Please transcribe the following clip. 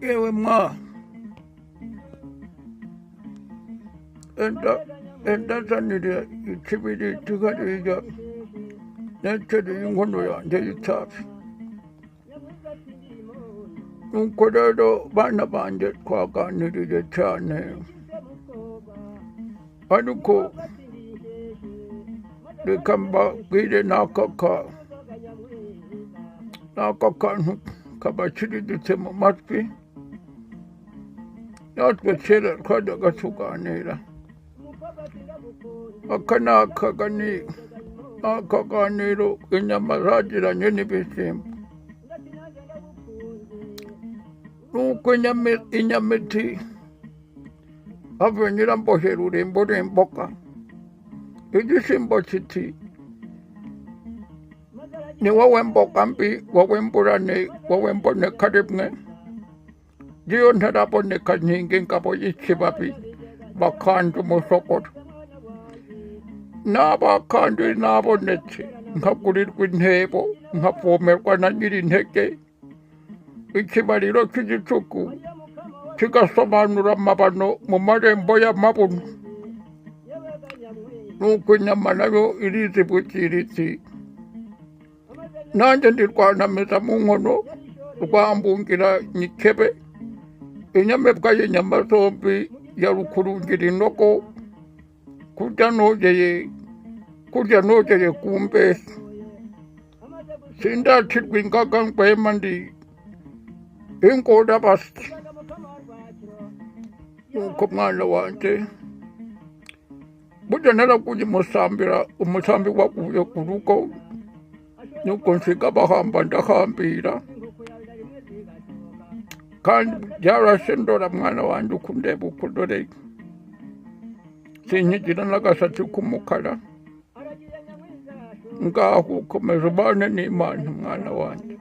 Yewe mwa enda zanire ikibiriti hariya netereye inkono yanjye y'itabi. Nuko rero bana banjye twaganiriye cyane, ariko reka mbabwire n'aka kantu kabakiriditse mu matwi. Natwe kera twajyaga tuganira, aka ni akaganiro inyama zagiranye n'ibishyimbo. Nuko inyamiti have nyirambohera urembo remboka, igishyimbo kiti ni wowe mboga mbi, wowe mburane, wowe mboneka rimwe, ngiyo ntaraboneka nkinga ingabo y'ikibabi bakanda umusogoro. Naba kandi nabonetse nkagurirwa intebo, nkavomerwa na nyir'intege, ikibariro cy'igicuku kigasobanura amabano mu marembo y'amabuno. Nuko inyama nayo irizibukira iti nanjye ndi rwanamiza mu nkono, rwambungira nyikebe, inyamibwa y'inyama zombi ya rukurungira inogo, kurya nogeye ku mbehe. Sindakirwa ingaga ngwema ndi ingorabasi. Nuko mwana wanjye burya naraguye umusambira, umusambi waguye ku rugo, nuko nsiga bahamba ndahambira, kandi byarashe ndora mwana wanjye uko ndeba uko dore sinkigira n'agasatsi k'umukara. Ngaho ukomeza ubane n'Imana mwana wanjye.